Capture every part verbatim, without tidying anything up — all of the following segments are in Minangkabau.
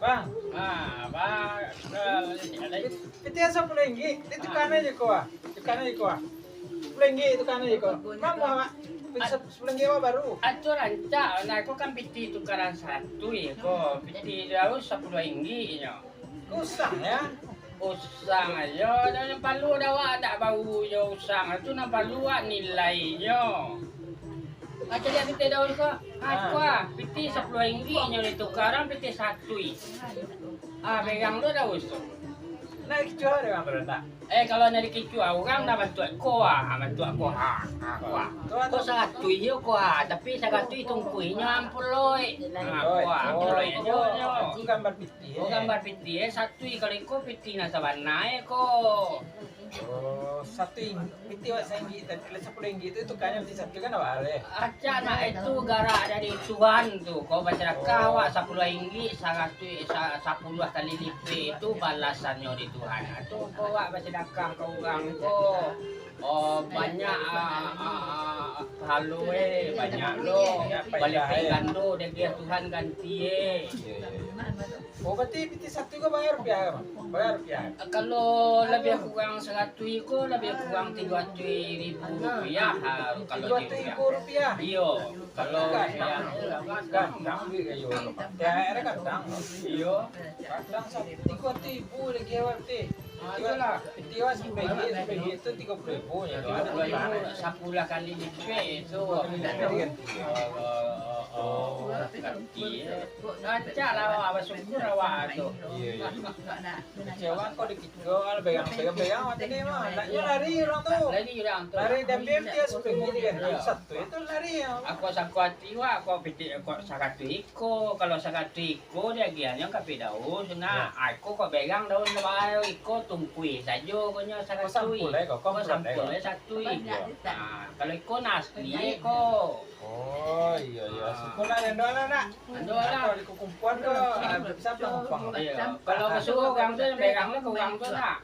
Bang. Ah, bang. Piti sapuluah ringgit, di tukaran aja ko ah. Tukaran aja ko ah. Sapuluah ringgit tukaran aja ko. Bang, bang, bang. Piti sap-, sapuluah ringgit awak baru. Atuh rancak, nah, ko kan piti tukaran saratuih ko. Piti daus sapuluah ringgit nyo. Usang, ya? Usang ajo, jan palu dah awak ndak bau jo usang. Tu nan palu awak nilainyo. Ah, caliak piti daus ko. Ah, ko ah, piti sapuluah ringgit nyo ditukaran piti saratuih. Ah, pegang tu daus tu. Nak kicuah dek urang tu, ndak? Eh, kalau nak dikicuah, urang dah bantuak ko ah, bantuak ko ah. Ah, ko ah. Ko saratuih jo ko ah, tapi saratuih tungkuihnyo ampuloi. Ah, ko ah, ampuloi ajo nyo. Ko gambar piti, eh. Ko gambar piti, eh, saratuih, kalau iko piti nan sabana, eh, ko. Oh, saratuih, piti awak saringgit tadi, sapuluah ringgit tu tukarnyo piti saratuih kan awak, eh? Acak nak itu garak dari Tuhan tu. Ko basadakah awak sapuluah ringgit, saratuih, sa-, sapuluah kali lipek tu balasannyo di Tuhan. Ah, tu ko awak basadakah ka urang ko. Oh, banyak, ah, ah, ah, pahala, eh, banyak lo. Balipek gando, dagiah Tuhan ganti, eh. Iyo, iyo, iyo. Oh, berarti piti saratuih ko bayar rupiah, Bang? Bayar rupiah. Kalau labiah kurang saratuih ko, labiah kurang tigo ratuih ribu rupiah, ha, kalau tigo ratuih ribu rupiah? Iyo, kalau rupiah. Gadang duit kayo. T H R gadang. Iyo. Gadang sa-, tigo ratuih ribu lagi awak ti. Ah, itulah. Piti awak sapuluah ringgit, sapuluah ringgit tu tigo puluah ribu nyo. Tigo puluah ribu, sapuluah kali lipek tu. Oh, oh, oh, oh. Ganti, eh. Rancak lah awak, basyukur awak tu. Iyo, iyo. Kecewa kau dikit kau, kalau pegang, pegang, pegang, mati dia mah. Naknyo lari urang tu. Lari urang tu. Lari dan B M T S pergi dia. Iyo. Satu itu lari yang. Aku sangko ati wak, aku pitik, aku saratuih iko. Kalau saratuih iko, diagiahnyo ka Firdaus, nah, ah, iko kok berang daun baru, iko tungkui sajo, konyo saratuih. Kau sampul, eh, kau, kau sampul, eh, saratuih. Iyo. Ah, kalau iko nan asli, eh, ko. Oh, iyo, iyo. Ah. Siko lah, ando lah, nak. Ando lah. Kalau di kukumpuan ko, ah, bisa penumpang. Iyo. Kalau basuo urang tu, berang lah ka urang tu, nak.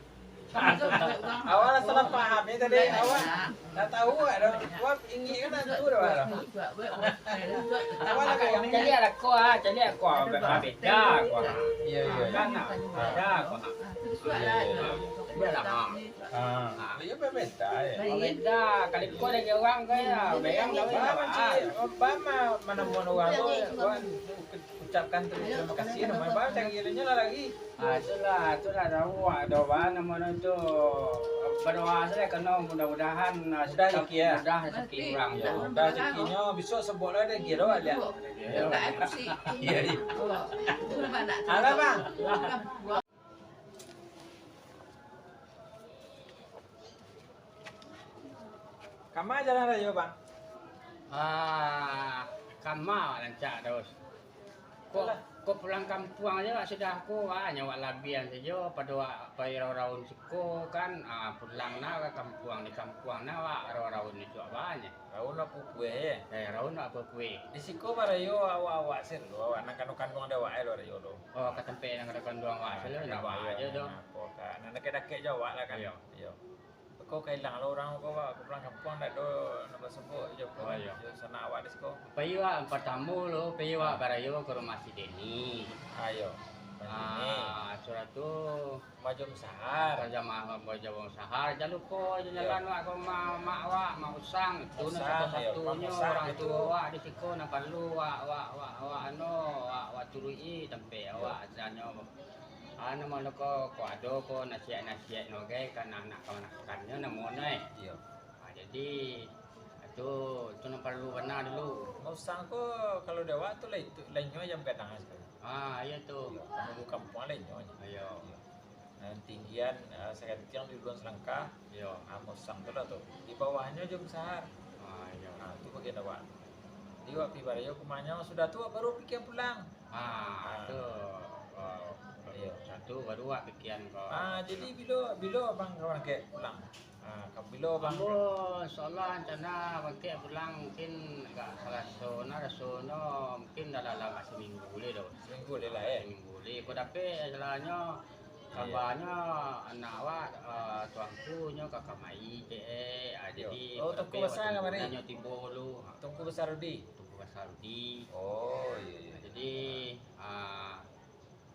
Awak lah salah paham ni tadi. Awak ndak tahu ado. Awak ingin kan tu dah. Awak lah kayak ni. Caliak lah ko ah, caliak ko ah, beda ko ah. Iyo, iyo, iyo. Kan ah, beda ko ah. Iyo, iyo, iyo. Iyo lah, ha. Ah. Iyo, beda, ya. Beda. Kali ko dari urang ko ya, bayang dah. Apa mah, mana mau urang tu, ucapkan terima kasih, nama apa, cari ilunyo lah lagi. Ah, itulah, itulah, tahu awak doa, namo tu, berdoa saja kena, mudah-mudahan, ah, mudah rezeki, ya. Mudah rezeki urang tu. Mudah rezekinyo, besok sebut lah lagi, doa dia. Iyo, iyo. Alah, Bang. Kama jalan rayo, Bang? Ah, kama rancak, Dos. Kok, kok pulang kampuang aja, Wak, sudah ko, ah, nyo awak labian sajo, pado awak pai raun-raun siko kan, ah, pulang nah ka kampuang, di kampuang nah awak raun-raun itu awak nyo. Raun apo kue, eh? Eh, raun apo kue? Di siko barayo awak-awak sen tu, awak nan kanduang-kanduang dek awak, eh, lo rayo tu. Oh, ka tampek nan kanduang-kanduang awak, ah, selalu kan, ndak awak aja tu. Apo ka, nan dakek-dakek jo awak lah kan. Iyo. Iyo. Ko ka ilang lah urang ko, Pak. Ko pulang kampuang ndak ado nak basobok jo ko. Oh, iyo. Jo sanak awak di siko. Pai awak, partamo lo, pai awak barayo ka rumah si Deni. Ah, iyo. Ah, sudah tu. Bajo musahar. Bajo ma-, bajo musahar. Jan lupo, jan jalan awak ka rumah mak awak, Mak Usang. Itu nan satu-satunyo urang tuo awak di siko, nan paralu awak, awak, awak, awak, anu, awak, awak turuik-i, tampek awak, asanyo. Anu, mano ko, ko ado ko nasihat-nasihat no gai, ka anak-anak kamanakannyo namo no, eh. Iyo. Ah, jadi, itu, itu nan paralu bana dulu. Mak Usang ko, kalau di awak tu lah itu, lah inyo jan bagadang sakali. Ah, iyo tu. Iyo, panghulu kampuang lah inyo. Iyo. Iyo. Nan tinggian, ah, sagantiang di uluan salangkah. Iyo. Ah, Mak Usang tu lah tu. Di bawahnyo jo musahar. Ah, iyo. Ah, tu bagian awak. Jadi awak pi barayo ka rumahnyo, sudah tu awak baru pikian pulang. Ah, tu. Oh, iyo. Satu baru awak pikian ko. Ah, jadi bilo, bilo abang ka marangkek pulang? Ah, ka bilo abang? Ambo, insyaallah, rencana marangkek pulang mungkin agak Salaso, nah, Salaso no mungkin dalam, dalam saminggu lai doh. Saminggu lai lah, eh? Saminggu lai. Ko dapek, salahnyo, iyo, kabanyo anak awak, eh, tuanku nyo ka kamari, cek, eh. Ah, iyo. Jadi, oh, ko dapek, Tuanku Basa kamari? Nyo tibo lu. Tuanku Basa Rudi? Tuanku Basa Rudi. Oh, iyo, iyo. Jadi, ah,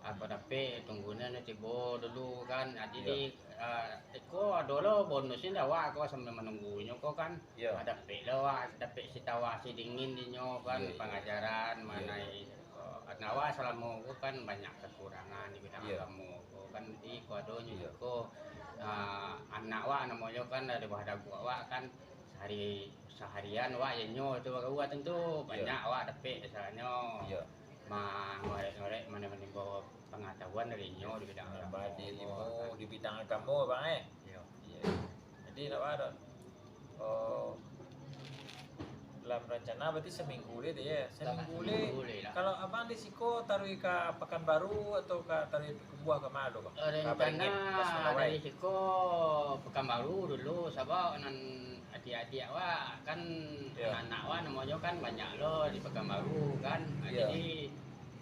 ah, Tapi tunggu nian tibo dulu kan. Ah, jadi, Iyo. ah, iko ado lo bonusnyo dek awak ko sambil manunggunyo ko kan. Iyo. Ah, dapek lo awak, dapek si tawa si dingin dinyo kan, Iyo, iyo. pangajaran Iyo, iyo. manai ko. Nah, awak salamo ko kan banyak kekurangan di bidang Iyo. agamo ko kan. Jadi iko adonyo Iyo. ko, ah, anak awak namonyo kan dari buah dagu awak kan sehari, seharian awak inyo tu bagaua tentu Iyo. banyak awak dapek misalnyo. Iyo. Mangorek-ngorek, mano manimba pangatahuan dari inyo di bidang Nambah agamo, di ilmu, kan. di bidang agamo, Bang, eh? Iyo. Iyo. Jadi, nak baa tu? Oh, dalam rencana berarti seminggu le tu, yo? Seminggu le. Seminggu le lah. Kalau abang di siko taruih ka Pekanbaru atau ka taruih Payakumbuah ka ma lo, Bang? Ka Beringin, Rencana ka Semakawai? dari siko Pekanbaru dulu, sabab nan adiak-adiak awak kan, Iyo. anak-anak awak namonyo kan banyak lo di Pekanbaru kan. Ah, Iyo. jadi,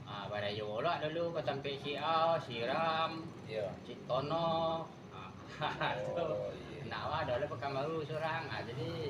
ah, barayo lo dulu ka tampek si A, si Ram, Iyo. si Tono. Ah, tu. Oh, iyo. Anak awak ado lo Pekanbaru surang. Ah, jadi,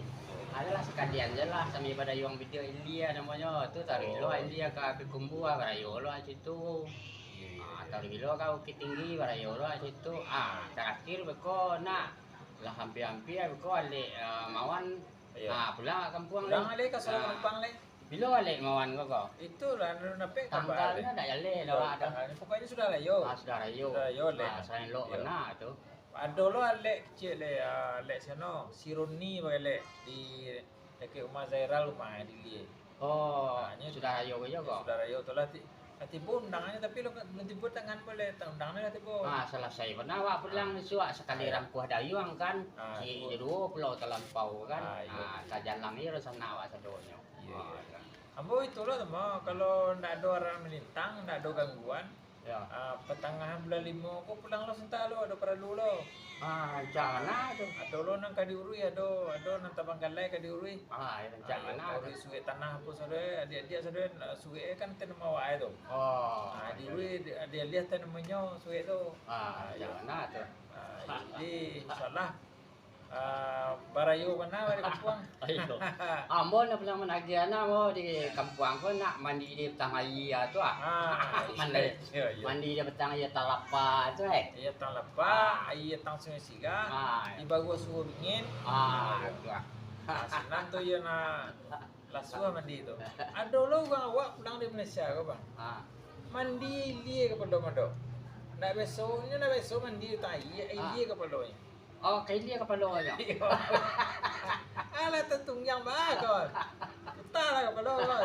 ayolah sakalian se lah, sambil barayo bida ilia namonyo. Tu taruih lo Oh. ilia ka Payakumbuah, barayo lo situ. Iyo, iyo, Ah, iyo. taruih lo ka Bukittinggi, barayo lo situ. Ah, tarakhir beko nak Lah ampia-ampia ko alek, ah, Mawan, Iyo. ah, pulang ka kampuang Pulang lai. alek ka Solo Ah. Pelumpang lai. Bilo alek Mawan ko, ko? Itulah, anu, napek kabar Tanggalnyo lai. dak jaleh Iyo, lah, dak. tanggalnyo. Pokoknyo sudah rayo. Ah, sudah rayo. Sudah rayo alek. Ah, salain lok Iyo. kena tu. Ado lo alek kecil lai, ah, alek sano, si Roni bagai alek di Dakek rumah Zairal, rumah di Ilie. Oh, Ah, nyo sudah rayo ko yo ko? Sudah rayo tu lah, ti-, lah tibo undangannyo, tapi lo ka-, belum tibo tangan boleh, ta-, undangannyo lah tibo. Ah, salasai bana awak pulang Ah. isuak, sakali Ah, yo. rampuah dayuang kan, Ah, ciek tibo. je duo pulau talampau kan. Ah, iyo. Ah, sajalang je rasana awak sadonyo. Iyo, Ah, iyo. kan. Ambo itulah tu mah, kalau ndak ado urang malintang, ndak ado gangguan, Ya. Ah, patangahan bulan limo ko pulang lo santa lo, ado paralu lo. Ah, rancak bana tu. Ado lo nan ka diuruih, ado, ado nan tabanggalai ka diuruih. Ah, rancak Ah, bana tu. uruih suek tanah apo sado, adiak-adiak sado, ah, suek kan tanaman awak tu. Oh, Ah, iya, diuruih, iya. di-, dialiah tanaman nyo suek tu. Ah, Ah, rancak iya. bana tu. Ah, jadi, insyaallah, Ah, barayo bana bari kampuang. Ayo. Ambo nak pulang managiah nah, ambo di kampuang ko nak mandi di batang aia tu ah. Ah, Mandi, iyo, iyo. mandi di batang aia Talapa tu, eh. Aia Talapa, Ah. aia tang Sungai Siga, Ah. di baruah Surau Bingin. Ah, Ah, tu ah. ah, sinan tu iyo nak lasuah mandi tu. Ado lo urang awak pulang dari Malaysia ko, Bang. Ah. Mandi ilia kapalo mado. Nak biasonyo, nak biaso mandi tai, Ah. ilia kapalonyo. Oh, ka ilia kapalonyo. Iyo. Alah, tatunggang baa ko. Putalah kapalo ko.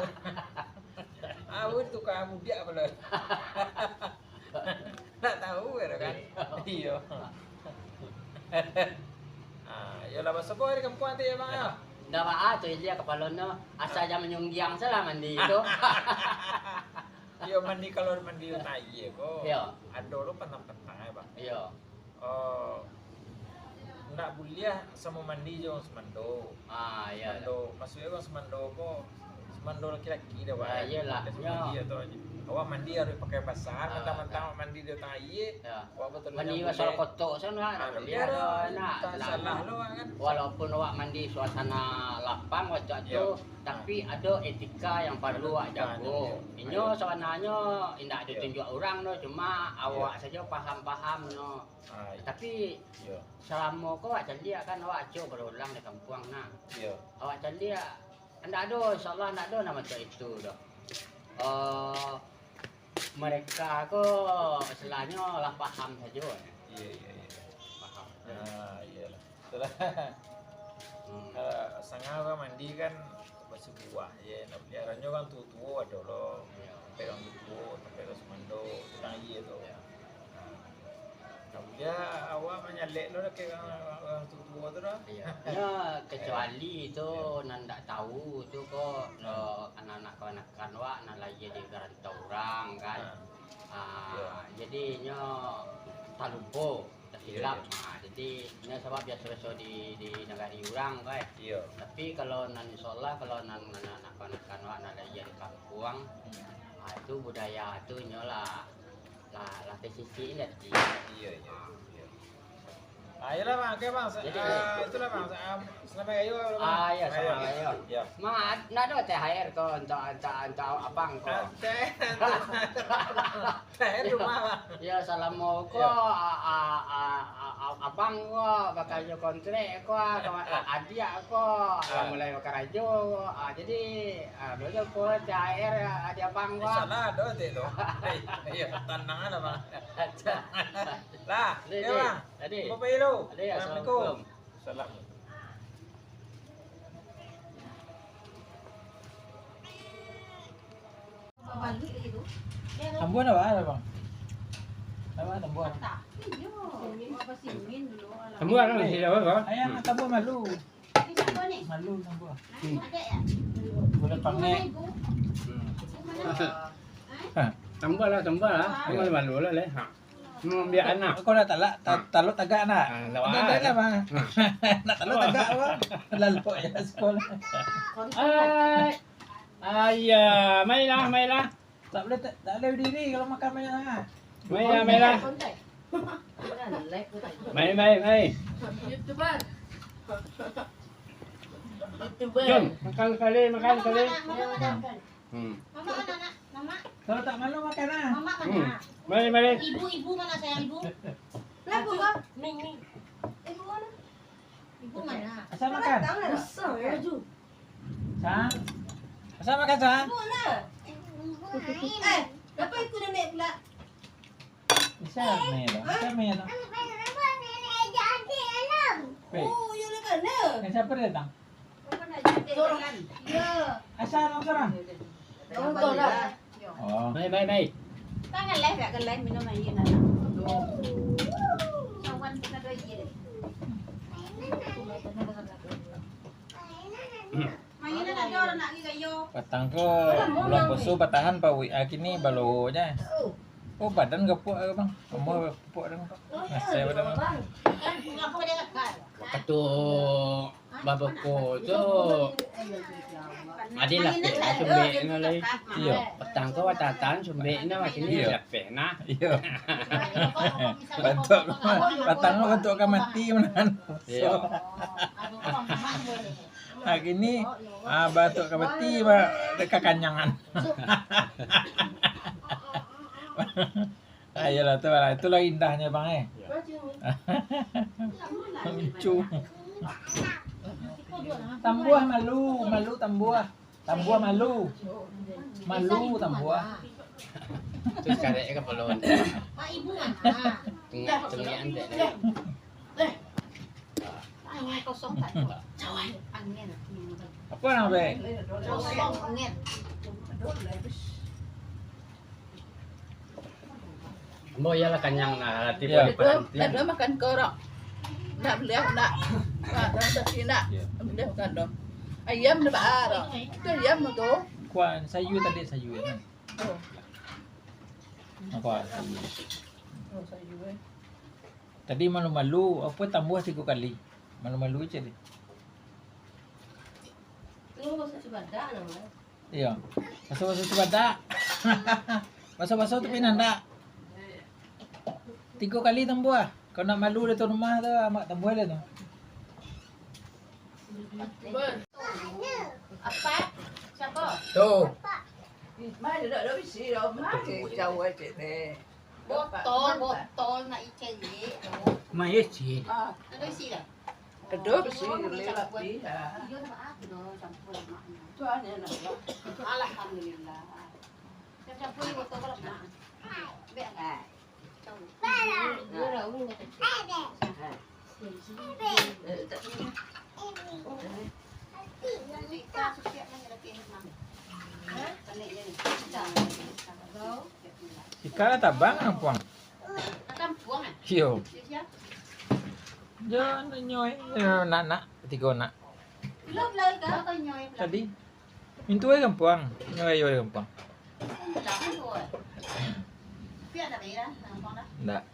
Ah, wih, tukang budiak kapalo. Ndak tahu, kan? Iyo. Iyo. Ah, iyolah, basobok di kampuang tu, yo, Bang, yo? Ndak baa tu, ilia kapalonyo. Asa Ah. jan manyunggiang salah mandi tu. Iyo, mandi, kalau mandi tai ko. Iyo. Ado lo pantang-pantang, yo, Bang. Iyo. Oh, ndak buliah samo mandi jo urang sumando. Ah, iyo. Sumando, mukasuiknyo urang sumando ko, sumando laki-laki dek awak. Ah, iyolah, Laki-laki nyo. mandi atau awak mandi harus pakai basah, Ah, mentang-mentang ah. awak mandi di batang aia, Iyo. awak batul Mandi nyo basah buliah. kotok sana, Ah, ndak buliah biar doh, lah, nak, tak salah lo, kan. Walaupun awak mandi suasana lapang waktu tu, Iyo. tapi Ah. ado etika yang paralu Ado awak etika jago. nyo. Inyo Iyo. sabananyo indak Iyo. ditunjuak urang doh, cuma Iyo. awak sajo paham-paham nyo. Ah, iyo. Tapi, Iyo. salamo ko awak caliak kan, awak acok barulang di kampuang nah. Iyo. Awak caliak, ndak ado, insyaallah ndak ado nan macam itu doh. Eh, mereka ko istilahnyo lah paham sajo. Iyo, iyo, iyo. Paham. Ah, iyolah. Itulah. Hmm. Kalau sanga urang mandi kan basubuah, yo, nak paliaranyo urang tuo-tuo ado lo. Iyo. Tampek urang tuo-tuo, tampek urang sumando, batang aia tu. Iyo. Nah, kamudian awak manyalek lo dakek urang, urang tuo-tuo tu doh. Iyo. Yo, kecuali tu Iyo. nan ndak tahu tu ko, Hmm. lo anak-anak kamanakan wak nan lahia di garantau urang kan. Ah. Ah, Iyo. jadi inyo talupo. Tasilap. Iyo, iyo. Ha, jadi, nyo sabab biaso-biaso di, di nagari urang, kan. Iyo. Tapi, kalau nan, insyaallah, kalau nan, nan, nan kanak-kanak awak nan lahia di kampuang, Hmm. ha, itu budaya tu nyo lah, lah, lah tasisik lah, Ji. Iyo, iyo, Ha. iyo. Ayolah, Bang. Oke, Bang. Sa- Jadi, ah, itulah, Bang. Sa- ah, selamat hari raya, Bang. Ah, ya, selamat hari raya. Ya. Mak, ndak ado T H R ko untuk, untuk, untuk abang ko? Ah, T H R. T H R rumah, Bang. Ya, salamo ko, ya, a-, a-, a-, a-, a-, abang ko, bakarajo kontrak ko, a-, adiak ko, ah, yang mulai bakarajo ko. Ah, jadi, ah, baitu ko T H R adiak abang ko. Insyaallah ado tu. Iya, tenang aja, Bang. Lah, dek, ya, dek, Bang. Tadi. Bapak Ilu. Tadi, assalamualaikum. Assalamualaikum. Salam. Tambuah dah, Bang? Dah, Bang, tambuah. Tambuah lah, masih jauh, Bang. Ayah, tambuah malu. Malu tambuah. Hmm. Boleh pangai. Hmm. Ha, tambuah lah, tambuah lah. Tambuah malu lah, leh. Ha. Mambiak anak. Kau dah talak, ta-, talok tagak nak? Ah, dah, dah lah, Bang. Nak talok tagak, Bang. Lalu ya sekolah. Hai. Ayah, mailah, mailah. Tak boleh, tak, tak boleh berdiri kalau makan banyak sangat. Mailah, mailah. Mai, mai, mai. YouTuber. YouTuber. Jom, makan sekali, makan sekali. Hmm. Mamak mana, Nak? Mamak. Kalau tak malu, makan lah. Mamak mana? Hmm. Mari, mari. Ibu, ibu mana, sayang, ibu? Lah, ibu, ah. Ning, ning. Ibu mana? Ibu mana? Asal makan. Datang lah. Besar, ya, Ju. Sang. Asal makan, Sang. Ibu mana? Eh, kenapa ikut nenek pula? Bisa main, Bang. Bisa main, Bang. Weh. Oh, yang mana? Yang siapa dia datang? Asal orang sorang? Oh. Baik, baik, baik. Kan ngeleh, tak ngeleh, minum air nak. Cawan tu kan air deh. Mainan ada orang nak lagi kayo. Patang ko bulan puaso batahan pa W A kini balo je. Oh, badan gapuak ke, Bang? Ambo gapuak dah. Nasai badan. Kan ngapa dia kan? Wakatu babako tu, ado lapeh lah sumbek no lai. Iyo. Patang ko batatan sumbek no, kini iyo. Lapeh nah. Iyo. Bantuak, patang ko bantuak ka mati, manahan. Iyo. Hari ni, ah, bantuak ka mati, ba-, dek kakanyangan. Ah, iyolah, tu lah. Itulah indahnyo, Bang, eh. Lucu. Tambuah malu, malu tambuah. Tambuah malu. Malu tambuah. Terus karek ka palon. Tengah, tengah dek. Angin kosong tak? Cawan angin. Apa nama, Bek? Kosong angin. Ambo iyolah kanyang nah, hati. Iyo. Boleh berhenti. Ado makan korok. Ndak boleh, ndak. Ndak, ndak, ndak. Iyo. Ndak boleh makan doh. Ayam ndak baa doh. Itu ayam tu. Kuah sayur tadi, sayur kan. Oh. Kuah sayur. Oh, sayur, eh. Tadi malu-malu, apo, tambuah tigo kali. Malu-malu je deh. Tu baso cubadak namo. Iyo. Baso-baso cubadak. Baso-baso tu pindah ndak? Tigo kali tambuah. Kau nak malu dari tuan rumah tu, amak tambuah lah tu. Apa? Siapa? Tu. Mana dak ada bisi dah, mana jauh cek deh. Botol, botol nak icek. Mah, iyo, cik. Ah. Ado isi dah? Ado isi lewat di, ha. Iyo, dah, ah, dah campur lemaknyo. Tu hanya nak buat. Alhamdulillah. Dah campur di botol ko lemak. Bek. Ah. Campur. Dah, dah, dah. Ah. Ika lah tabang, Puang. Iyo. Jo, nyo, eh, nak, nak, tigo nak. Tadi. Mintu ai kampuang. Nyo ayo ai kampuang. Ndak.